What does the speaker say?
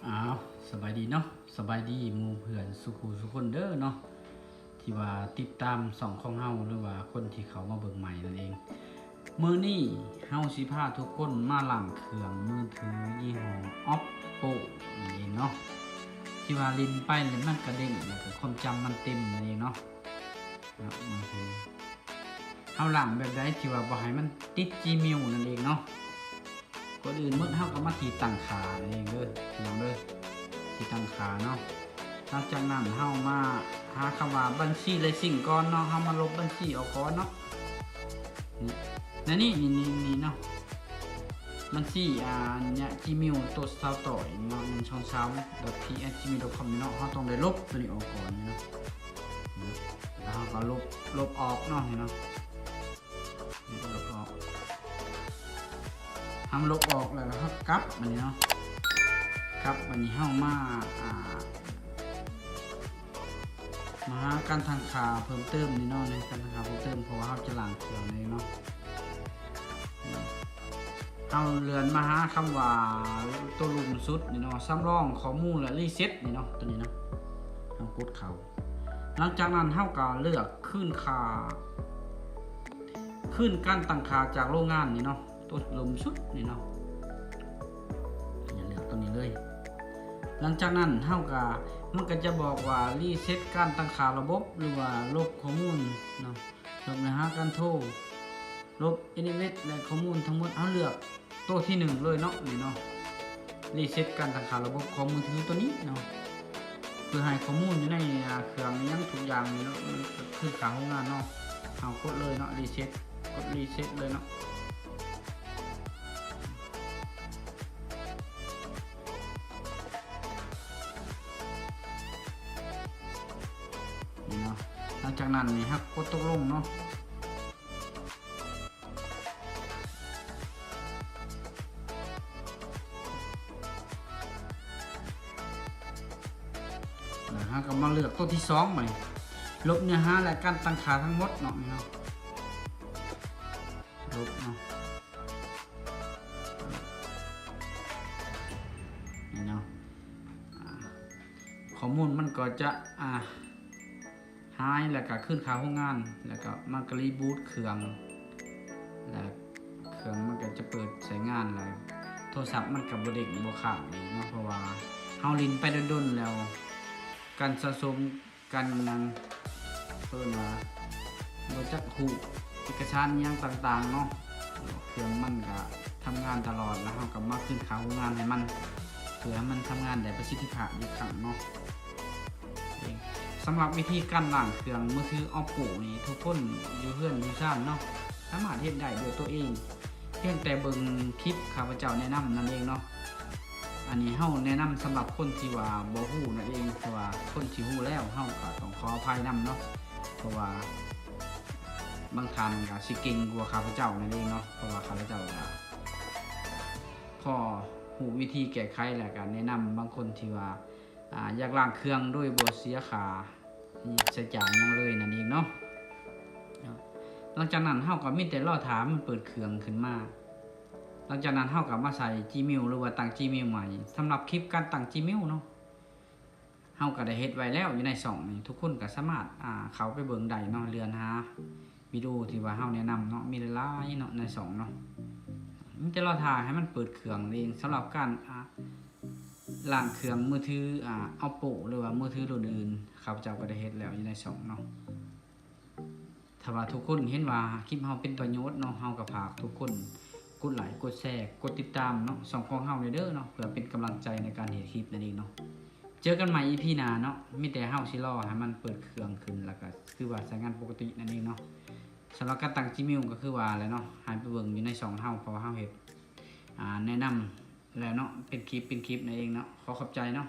ອ້າວ ສະບາຍດີເນາະ ສະບາຍດີໝູ່ເພື່ອນສູ່ຄູ່ສູ່ຄົນເດີເນາະ ທີ່ວ່າຕິດຕາມຊ່ອງຂອງເຮົາ ຫຼືວ່າຄົນທີ່ເຂົ້າມາເບິ່ງໃໝ່ນັ້ນເອງ. ມື້ນີ້ເຮົາຊິພາທຸກຄົນມາລ້າງເຄື່ອງມືຖືຍີ່ຫໍ້ Oppo ນັ້ນເອງເນາະ ທີ່ວ່າຫຼິ້ນໄປແລ້ວມັນກະເດ້ງ ແລ້ວກະຄວາມຈຳມັນເຕັມນັ້ນເອງເນາະ. ເນາະ ມືຖື ເຮົາລ້າງແບບໃດທີ່ວ່າບໍ່ໃຫ້ມັນຕິດ Gmail ນັ້ນເອງເນາະ. ກ່ອນອື່ນໝົດເຮົາກໍມາທີ່ຕັ້ງຄ່ານັ້ນເອງເດີ ພີ່ນ້ອງເດີ ທີ່ຕັ້ງຄ່າເນາະ. ຫຼັງຈາກນັ້ນເຮົາມາຫາຄຳວ່າບັນຊີ License ກ່ອນເນາະ ເຮົາມາລົບບັນຊີອອກກ່ອນເນາະ. ນີ້ ໃນນີ້ ນີ້ ນີ້ ນີ້ເນາະ ບັນຊີ ອ່າ ເນຍ Gmail ໂຕສາວຕ້ອຍເນາະ ໜຶ່ງສອງສາມ .th@gmail.com ນີ້ເນາະ ເຮົາຕ້ອງໄດ້ລົບໂຕນີ້ອອກກ່ອນນີ້ເນາະ. ແລ້ວເຮົາກໍລົບ ລົບອອກເນາະ ນີ້ເນາະ ລົບອອກ. ເຮົາລົບອອກແລ້ວເຮົາກັບບາດນີ້ເນາະ ກັບບາດນີ້ເຮົາມາ ອ່າ ມາຫາການຕັ້ງຄ່າເພີ່ມເຕີມນີ້ເນາະ ໃນການຕັ້ງຄ່າເພີ່ມເຕີມ ເພາະວ່າເຮົາຈະລ້າງເຄື່ອງນີ້ເນາະ. ເຮົາເລື່ອນມາຫາຄຳວ່າໂຕລຸ່ມສຸດນີ້ເນາະ ສຳລອງຂໍ້ມູນ ແລະ ຣີເຊັດນີ້ເນາະ ໂຕນີ້ເນາະ ເຮົາກົດເຂົ້າ. ຫຼັງຈາກນັ້ນເຮົາກໍເລືອກຄືນຄ່າ ຄືນການຕັ້ງຄ່າຈາກໂລງງານນີ້ເນາະ ໂຕລຸ່ມສຸດນີ້ເນາະ ເລືອກໂຕນີ້ເລີຍ. ຫຼັງຈາກນັ້ນເຮົາກໍ ມັນກໍຈະບອກວ່າຣີເຊັດການຕັ້ງຄ່າລະບົບ ຫຼືວ່າລົບຂໍ້ມູນເນາະ ລົບເນື້ອຫາການໂທ ລົບ SMS ແລະ ຂໍ້ມູນທັງໝົດ ເຮົາເລືອກໂຕທີໜຶ່ງເລີຍເນາະ ນີ້ເນາະ ຣີເຊັດການຕັ້ງຄ່າລະບົບຂອງມືຖືໂຕນີ້ເນາະ ເພື່ອໃຫ້ຂໍ້ມູນຢູ່ໃນ ອ່າ ເຄື່ອງຫຍັງທຸກຢ່າງນີ້ເນາະ ມັນຄືນຄ່າໂຮງງານເນາະ. ເຮົາກົດເລີຍເນາະ ຣີເຊັດ ກົດຣີເຊັດເລີຍເນາະ ນີ້ເນາະ. ຫຼັງຈາກນັ້ນນີ້ເຮົາກົດຕົກລົງເນາະ ແລ້ວເຮົາກໍມາເລືອກໂຕທີສອງ ບາດນີ້ ລົບເນື້ອຫາ ແລະ ການຕັ້ງຄ່າທັງໝົດເນາະ ນີ້ເນາະ ລົບເນາະ ນີ້ເນາະ ອ່າ ຂໍ້ມູນມັນກໍຈະ ອ່າ ຫາຍ ແລ້ວກໍຄືນຄ່າໂຮງງານ ແລ້ວກໍມັນກໍຣີບູດເຄື່ອງ ແລ້ວເຄື່ອງມັນກໍຈະເປີດໃຊ້ງານ ແລ້ວໂທລະສັບມັນກໍບໍ່ເດ້ງບໍ່ຄ້າງອີກເນາະ ເພາະວ່າເຮົາຫຼິ້ນໄປດົນໆແລ້ວ ການສະສົມ ການຫຍັງ ເອີ້ນວ່າບໍ່ຈັກຮູ້ເອກະສານຫຍັງຕ່າງໆເນາະ ເຄື່ອງມັນກະທຳງານຕະຫຼອດ ແລ້ວເຮົາກໍມາຄືນຄ່າໂຮງງານໃຫ້ມັນ ເພື່ອໃຫ້ມັນທຳງານໄດ້ປະສິດທິພາບອີກຄັ້ງເນາະ. ສຳລັບວິທີການລ້າງເຄື່ອງມືຖື Oppo ນີ້ ທຸກຄົນຢູ່ເຮືອນຢູ່ຊານເນາະ ສາມາດເຮັດໄດ້ດ້ວຍຕົວເອງ ພຽງແຕ່ເບິ່ງຄລິບຂ້າພະເຈົ້າແນະນຳນັ້ນເອງເນາະ. ອັນນີ້ເຮົາແນະນຳສຳລັບຄົນທີ່ວ່າບໍ່ຮູ້ນັ້ນເອງ ເພາະວ່າຄົນທີ່ຮູ້ແລ້ວເຮົາກໍຕ້ອງຂໍອະໄພນຳເນາະ ເພາະວ່າບາງທ່ານກໍຊິເກັ່ງກວ່າຂ້າພະເຈົ້ານັ້ນເອງເນາະ ເພາະວ່າຂ້າພະເຈົ້າກໍພໍຮູ້ວິທີແກ້ໄຂ ແລ້ວກໍແນະນຳບາງຄົນທີ່ວ່າ ອ່າ ຢາກລ້າງເຄື່ອງໂດຍບໍ່ເສຍຄ່າໃຊ້ຈ່າຍຫຍັງເລີຍນັ້ນເອງເນາະ. ຫຼັງຈາກນັ້ນເຮົາກໍມີແຕ່ລໍຖ້າໃຫ້ມັນເປີດເຄື່ອງຂຶ້ນມາ ຫຼັງຈາກນັ້ນເຮົາກໍມາໃສ່ Gmail ຫຼືວ່າຕັ້ງ Gmail ໃໝ່. ສຳລັບຄລິບການຕັ້ງ Gmail ເນາະ ເຮົາກໍໄດ້ເຮັດໄວ້ແລ້ວຢູ່ໃນຊ່ອງນີ້ ທຸກຄົນກໍສາມາດ ອ່າ ເຂົ້າໄປເບິ່ງໄດ້ເນາະ ເລື່ອນຫາວິດີໂອທີ່ວ່າເຮົາແນະນຳເນາະ ມີຫຼາຍໆເນາະໃນຊ່ອງເນາະ. ມີແຕ່ລໍຖ້າໃຫ້ມັນເປີດເຄື່ອງເອງ. ສຳລັບການ ອ່າ ລ້າງເຄື່ອງມືຖື ອ່າ Oppo ຫຼືວ່າມືຖືລຸ້ນອື່ນ ຂ້າພະເຈົ້າກໍໄດ້ເຮັດແລ້ວຢູ່ໃນຊ່ອງເນາະ. ຖ້າວ່າທຸກຄົນເຫັນວ່າຄລິບເຮົາເປັນປະໂຫຍດເນາະ ເຮົາກໍຝາກທຸກຄົນກົດໄລ ກົດແຊ ກົດຕິດຕາມເນາະ ຊ່ອງຂອງເຮົາແດ່ເດີເນາະ ເພື່ອເປັນກຳລັງໃຈໃນການເຮັດຄລິບນັ້ນເອງເນາະ. ເຈີກັນໃໝ່ ອີ ພີ ໜ້າເນາະ ມີແຕ່ເຮົາຊິລໍໃຫ້ມັນເປີດເຄື່ອງຂຶ້ນ ແລ້ວກໍຄືວ່າໃຊ້ງານປົກກະຕິນັ້ນເອງເນາະ. ສຳລັບການຕັ້ງ Gmail ກໍຄືວ່າແຫຼະເນາະ ໃຫ້ໄປເບິ່ງຢູ່ໃນຊ່ອງເຮົາ ເພາະວ່າເຮົາເຮັດ ອ່າ ແນະນຳແລ້ວເນາະ ເປັນຄລິບ ເປັນຄລິບນັ້ນເອງເນາະ. ຂໍຂອບໃຈເນາະ